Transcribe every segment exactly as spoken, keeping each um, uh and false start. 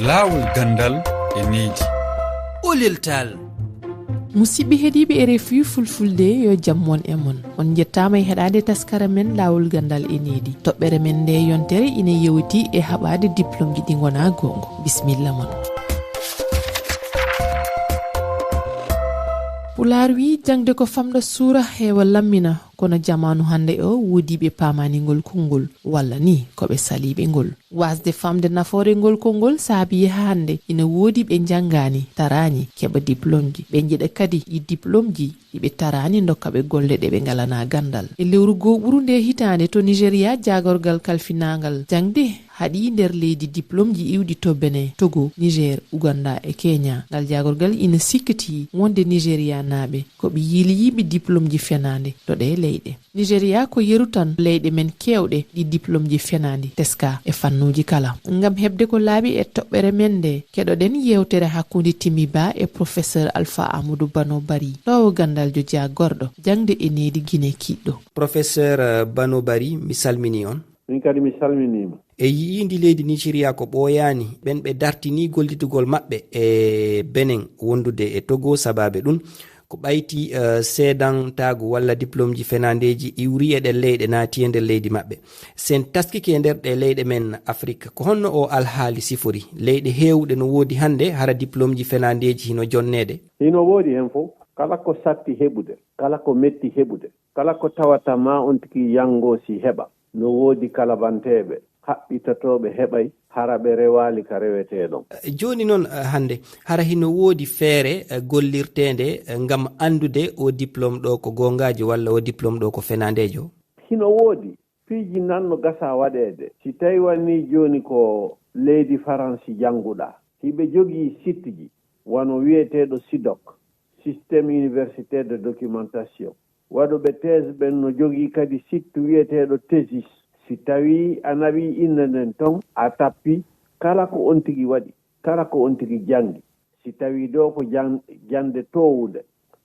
Laawol ganndal e needi. Olel taal. Musidɓe heɗiiɓe R F I Fulfulde, yo jam mon e mon. On njettaama e heɗaade taskara men Laawol ganndal e needi. Toɓɓere men nde yontere ina yewti e haɓaade diplômeji ɗi ngonaa goonga. Bisimilla mon. Pulaar wi, jaŋde ko famɗa suura, heewa lammina. Kono jamaanu hannde o, woodii ɓe paamaani ngol konngol, walla ni ko ɓe salii ɓe ngol. Waasde faamde nafoore ngol konngol saabii haa hannde ina woodi ɓe njanngaani, taraani, keɓa diplômeji. Ɓe njeɗa kadi ɗi diplômeji ɗi ɓe taraani, ndokka ɓe golle ɗe ɓe ngalanaa ganndal. E lewru gooɓuru nde hitaande, to Nigeria, jaagorgal kalfinaangal jaŋde haɗi nder leydi diplômeji iwɗi to Benin, Togo, Niger, Uganda e Kenya. Ngal jaagorgal ina sikkitii wonde Nigerianaaɓe ko ɓe yiiliyiiɓe diplômeji fenaande to ɗee leyɗe. Nigeria ko yeru tan leyɗe men keewɗe ɗi diplômeji fenaandi teskaa e fannuuji kala. Ngam heɓde ko laaɓi e toɓɓere men nde, keɗoɗen yeewtere hakkunde Timi Ba e Professeur Alpha Amadou Bano Bari, ɗoowo ganndaljo jaagorɗo jaŋde e needi Guinée kiiɗɗo. Professeur, eh, Bano Bari, mi salminii on. Min kadi mi salminiima. E yi'indi leydi Nigeria ko ɓooyaani, ɓen ɓe dartinii gollitugol maɓɓe e Benin wondude e Togo, sabaabe ɗum ko ɓayti, eh, seedantaagu walla diplômeji fenaandeeji iwri e ɗen leyɗe naati e nder leydi maɓɓe. Sen taskike e nder ɗe leyɗe men Afrik, ko honno o alhaali sifori? Leyɗe heewɗe no woodi hannde hara diplômeji fenaandeeji hino jonneede? Hino woodi hen fof. Kala ko satti heɓude, kala ko metti heɓude, kala ko tawata ma on tigi yanngo si heɓa, no woodi kalabanteeɓe, haɓɓitotooɓe heɓay, hara ɓe rewaali ka rewetee ɗon. Eh, jooni non, eh, hannde, hara hino woodi feere, eh, gollirteende, eh, ngam anndude o diplôme ɗo ko goongaajo walla o diplôme ɗo ko fenaandeejo? Hino woodi. Piiji nan no gasa waɗeede. Si tawi wanii jooni ko leydi Faransi jannguɗaa, hiɓe jogii sitji, wano wi'eteeɗo SIDOC, Système Universitaire de Documentation. Waɗuɓe thèse ɓen no jogii kadi site wi'eteeɗo Thesis. Si tawii a naɓii innde nden ton, a tappii kala ko on tigi waɗi, kala ko on tigi janngi. Si tawii ɗoo ko jan-, jannde toowunde,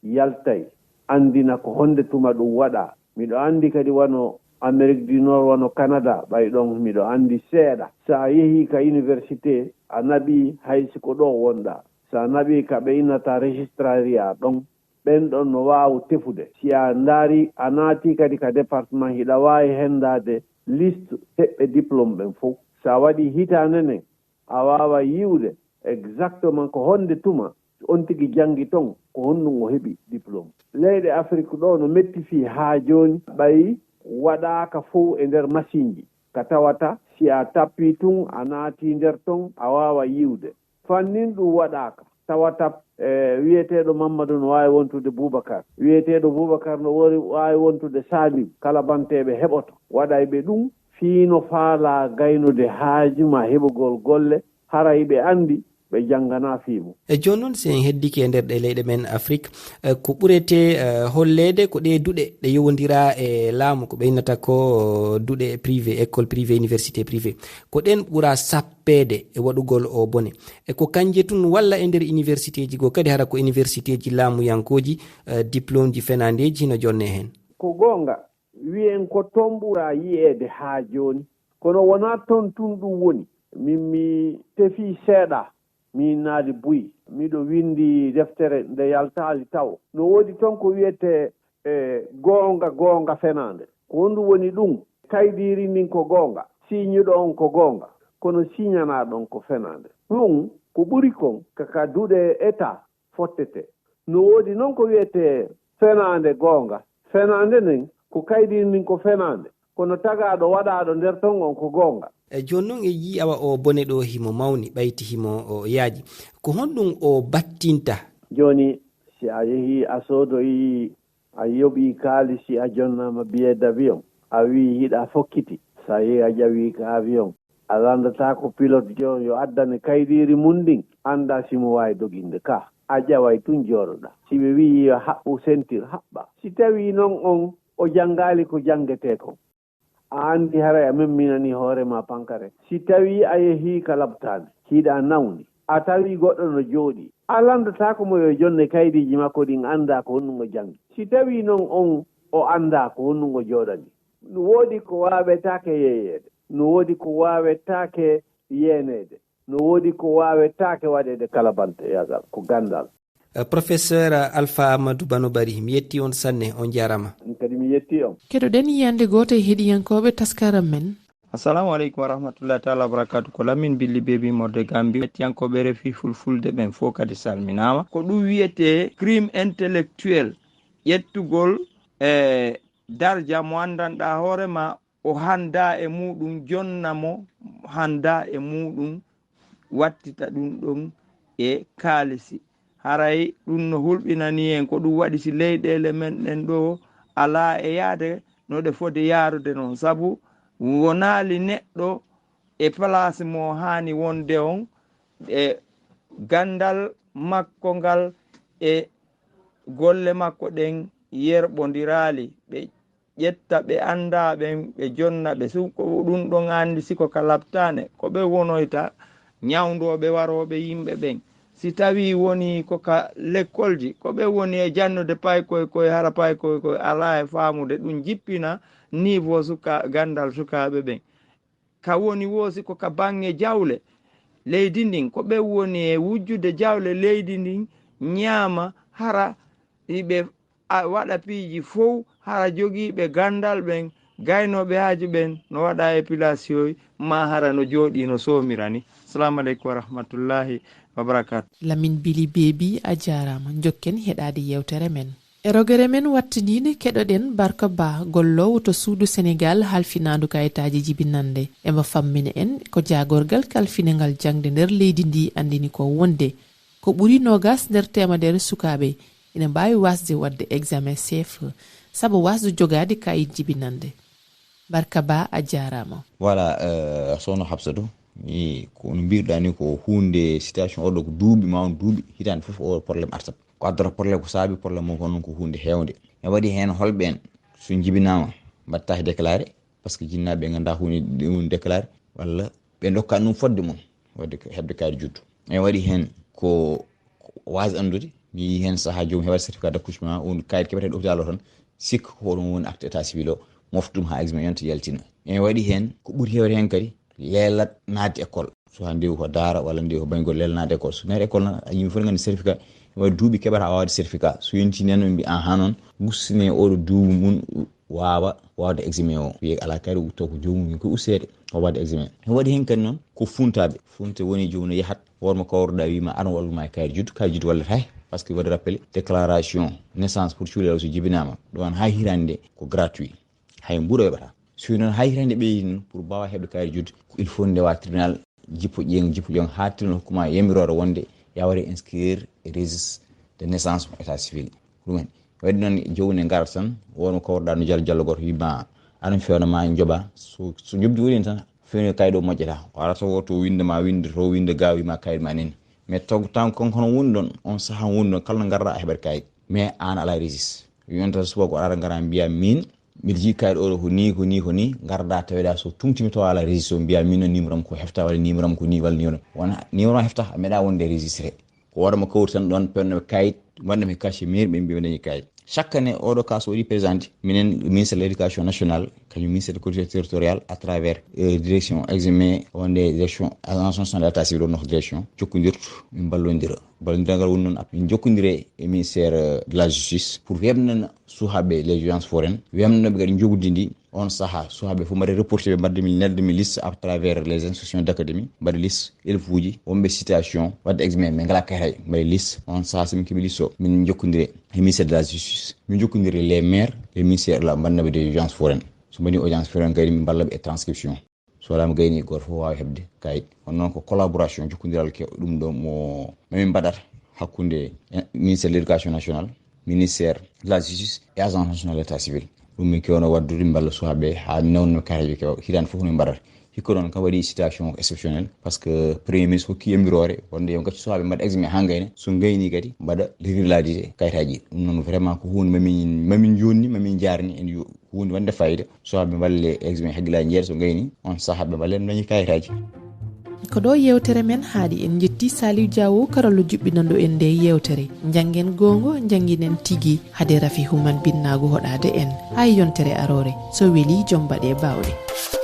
yaltay, anndina ko honde tuma ɗum waɗaa. Miɗo anndi kadi wano Amérique du Nord, wano Canada, ɓay ɗon miɗo anndi seeɗa. So a yehii ka université, a naɓii hay si ko ɗoo wonɗaa. So a naɓii ka ɓe innata registrariat ɗon, ɓen ɗon no waawu tefude. Si a ndaari, a naati kadi ka département, hiɗa waawi henndaade liste heɓɓe diplôme ɓen fow. So a waɗii hitaande nden, a waawa yi'ude exactement ko honde tuma on tigi janngi ton, ko honɗum o heɓi diplôme. Leyɗe Afrik ɗoo no metti fii haa jooni, ɓay waɗaaka fow e nder masinji, ka tawata si a tappii tun, a naati nder ton, a waawa yi'ude. Fannin ɗum waɗaaka, tawata, eh, wi'eteeɗo Mammadu no waawi wontude Bubakar, wi'eteeɗo Bubakar no wori-, waawi wontude Salim, kala banteeɓe heɓoto. Waɗay ɓe ɗum fii no faalaa gaynude haaju maa heɓugol golle, haray ɓe anndi ɓe jannganaa fii mum. E jooni noon, si en heddike e nder ɗe leyɗe men Afrik, eh, ko ɓuretee, eh, holleede ko ɗee duɗe ɗe yowondiraa e laamu, ko ɓe innata ko duɗe privé, école privée, université privée. Ko ɗen ɓuraa sappeede e waɗugol o bone. E ko kanje tun walla e nder universitéji goo kadi, hara ko universitéji laamuyankooji, eh, diplômeji fenaandeeji hino jonnee heen? Ko goonga, wi'en ko toon ɓuraa yi'eede haa jooni. Kono wonaa toon tun ɗum woni. Min mi tefii seeɗa, mi innaali buy. Miɗo winndi deftere nde yaltaali tawo. No woodi toon ko wi'etee, e, goonga, goonga fenaande. Ko honɗum woni ɗum? Kaydiiri ndin ko goonga, siiñuɗo on ko goonga, kono siiñanaaɗo on ko fenaande. Ɗum ko ɓuri kon ka, ka duɗe État fottetee. No woodi non ko wi'etee fenaande goonga. Fenaande nden ko kaydiiri ndin ko fenaande, kono tagaaɗo waɗaaɗo nder ton on ko goonga. E jooni non en yii awa o bone ɗo himo mawni, ɓayti himo o yaaji. Ko honɗum o battinta? Jooni, si a yehii a soodoyii, a yoɓii kaalisi, a jonnaama billet d'avion, a wi'i hiɗa fokkiti, so a yehii a ƴawii ka avion, a lanndataako pilote on yo addane kaydiiri mun ndin, anndaa si mo waawi doginde ka. A ƴaway tun jooɗoɗaa. Si ɓe wi'ii yo haɓɓu sentir, haɓɓa. Si tawii non on o janngaali ko janngetee kon, a anndi haray a memminanii hoore maa pankare. Si tawii a yehii ka labtaandi, hiɗa nawni, a tawii goɗɗo no jooɗii, a lanndataako mo yo jonne kaydiiji makko ɗin, anndaa ko honɗum o janngi. Si tawii non on o anndaa ko honɗum o jooɗanii, no woodi ko waawetaake yeeyeede, no woodi ko waawetaake yeeneede. No woodi ko waawetaake waɗeede kala bante yagal ko ganndal. Professeur Alpha Amadou Bano Bari, mi yetti on sanne, on jarama. Kadi mi yetti on. Keɗoɗen yiyande gooto e heɗiyankooɓe taskaram men. Assalamu aleykum wa rahmatullahi taala wa barakatu. Ko Lamin Billi Bebi Morde Gambi. Hettiyankooɓe refi fulfulde ɓen fof kadi salminaama. Ko ɗum wiyetee crime intellectuel, ƴettugol e darja mo anndanɗaa hoore ma, o hanndaa e muuɗum, jonna mo hanndaa e muuɗum, wattita ɗum ɗon e kaalisi. Haray ɗum no hulɓinani en ko ɗum waɗi si leyɗeele men ɗen ɗoo alaa e yaade no ɗe foti yaarude noon, sabu wonaali neɗɗo e place mo haani wonde on, e ganndal makko ngal e golle makko ɗen yerɓondiraali. Ɓe ƴetta ɓe anndaa ɓen, ɓe jonna ɓe. Su ko ɗum ɗon anndi, si ko ka labtaane, ko ɓe wonoyta ñawndooɓe warooɓe yimɓe ɓen. Si tawii wonii ko ka lekkolji, ko ɓe woni e jannude paykoy koy, hara paykoy koy alaa e faamude, ɗum jippina niveau suka-, ganndal sukaaɓe ɓen. Ka woni woo si ko ka baŋŋe jawle leydi ndin, ko ɓe woni e wujjude jawle leydi ndin, ñaama, hara iɓe a-, waɗa piiji fow, hara jogiiɓe ganndal ɓen, gaynooɓe haaju ɓen, no waɗa e pilasiyoy, maa hara no jooɗii no soomirani. Assalamu aleykum wa rahmatullahi wa barakatuh. Lamin Bili Beebi, a jaaraama. Njokken heɗaade yewtere men. E rogere men wattiniinde, keɗoɗen Barka Ba, golloowo to suudu Senegaal halfinaandu kayitaaji jibinannde. Emo fammina en ko jaagorgal kalfinangal jaŋde nder leydi ndi anndini ko wonde ko ɓuri noogas nder teemedere sukaaɓe ina mbaawi waasde waɗde examen C F E, sabu waasde jogaade kayit jibinannde. Barka Ba, a jaaraama. Voilà, euh, Sohna Hafsatou, mi, ko no mbiruɗaa ni, ko huunde situation oɗo ko duuɓi, ma on duuɓi, hitaande fof o problème artat. Ko addata problème, ko saabi problème o ko noon ko huunde heewnde. Ne waɗi heen holɓe en, so jibinaama, mbaɗtaake déclaré, parce que jinnaaɓe ɓe nganndaa huunde ɗum déclaré, walla ɓe ndokkaani ɗum fodde mum, waɗde ko heɓde kayit juddu. Ne waɗi heen ko, ko waasde anndude, mi yii heen sahaa joomum heɓata certificat d'accouchement, on kayit keɓeteeɗo hôpital o tan, sikka ko ɗum woni acte état civil o, mofta ɗum haa examen yonta yaltina. Ne waɗi heen ko ɓuri heewde heen kadi, leelat naatde école. So haa ndewi ko daara walla ndewi ko bañgol lelnaade école. So naati école noon, a yimɓe fof ne nganndi certificat, waɗi duuɓi keɓata waawde certificat. So yontii nden, ɓe mbiya, "Ahan noon, gustine oɗo duuɓi mum waawa waawde examen o." Wiye alaa kayit, o taw ko joomum ko usseede, o waɗde examen. Waɗi heen kadi noon, ko funtaaɓe. Funte woni joomum ne yahat, hoore mo kawruɗaa, wiima, "Aɗa wallu ma e kayit juddu." Kayit juddu wallata hay, parce que waɗi rappelé, déclaration naissance pour cuulel so jibinaama. Ɗum haa hiraande nde, ko gratuit. Hay mburu yoɓata. So noon hay hitaande ɓeydi noon, pour mbaawa heɓde kayit juddu, ko il faut ndewa tribunal jippo ƴeeŋ, jippo ƴeeŋ, haa tribunal hokkuma yamiroore wonde ya waɗe inscrire e registre de naissance mo état civil. Ɗum en. Waɗi noon joomum ne ngara tan, won mo kawruɗaa no jallo jallo gooto, wiima, "Aɗa feewna ma njoɓa." So, so njoɓdi woni tan, feewni kayit o moƴƴata. O arata o to winnde ma, winnde to, winnde ga, wiima kayit ma nani. Mais taw tan kanko hono woni ɗon, on sahaa woni ɗon, kala no ngarɗaa a heɓat kayit. Mais aan alaa registre. Yonta suba ko arata ngara mbiya min, mbiɗa jogii kayit oɗo ko nii, ko nii, ko nii, ngarɗaa taweɗaa so tungtimi tawa alaa registre, mbiya min noon numéro am ko hefta walla numéro am ko nii walla numéro. Wona numéro am hefta, a meeɗa wonde registré. Ko wara mo kawri tan ɗon, penno kayit, wonde mi cachet mairie, ɓe mbiya dañi kayit. Chaque année, oɗo cas so waɗi présenté, minen, ministre de l'éducation nationale, kañum ministre de collectivité territoriale, à travers, euh, direction examen, wonde direction, agence nationale d'état civil, wonno ko direction, jokkondirtu, min mballondira. Ballondiral ngal woni noon, min njokkondire e ministère, euh, de la justice pour weɓnana suhaaɓe les urgences foraines, weɓnanaɓe kadi njoɓdi ndi. On sahaa, suhaaɓe fof mbaɗa reporté, ɓe mbaɗa min, nelda min liste à travers les institutions d'académie, mbaɗa liste élève uji, wonɓe situation, waɗde examen, ɓe ngalaa kayit hay, mbaɗa liste. On sahaa, so min keɓi liste o, min njokkondire e ministère de la justice, min njokkondire les maires, les ministères la mbaɗanaɓe des urgences foraines. So mbaɗi audience foraine kadi, min mballaɓe e transcription. So wala mo gayni, gooto fof waawa heɓde kayit. Kono noon ko collaboration, jokkondiral ke ɗum ɗo mo mamin mbaɗata hakkunde, eh, ministère de l'éducation nationale, ministère de la justice et agence nationale d'état civil. Ɗum min kewno waddude, min mballa suhaaɓe haa nawno kayitaaji kew. Hitaande fof min mbaɗata. Hikka noon kam waɗi situation exceptionnelle, parce que premier ministre hokki yamiroore wonde yo gaccu suhaaɓe mbaɗa examen haa ngayna. So ngayni kadi mbaɗa régulariser kayitaaji. Ɗum noon vraiment ko huunde mamin, mamin jonni, mamin jarni en yo huunde wonde fayida, so ɓe mballe examen hakkillaaji jeeɗa, so ngayni on sahaa ɓe mballe no dañi kayitaaji. Ko ɗo yewtere men haaɗi. En njetti Saliou Diawo, karallo juɓɓinanɗo en nde yewtere. Njanngen goongo, njannginen tigi, hade Rafi Human Binnaagu hoɗaade en. Haa yontere aroore, so weli, jom mbaɗe baawɗe.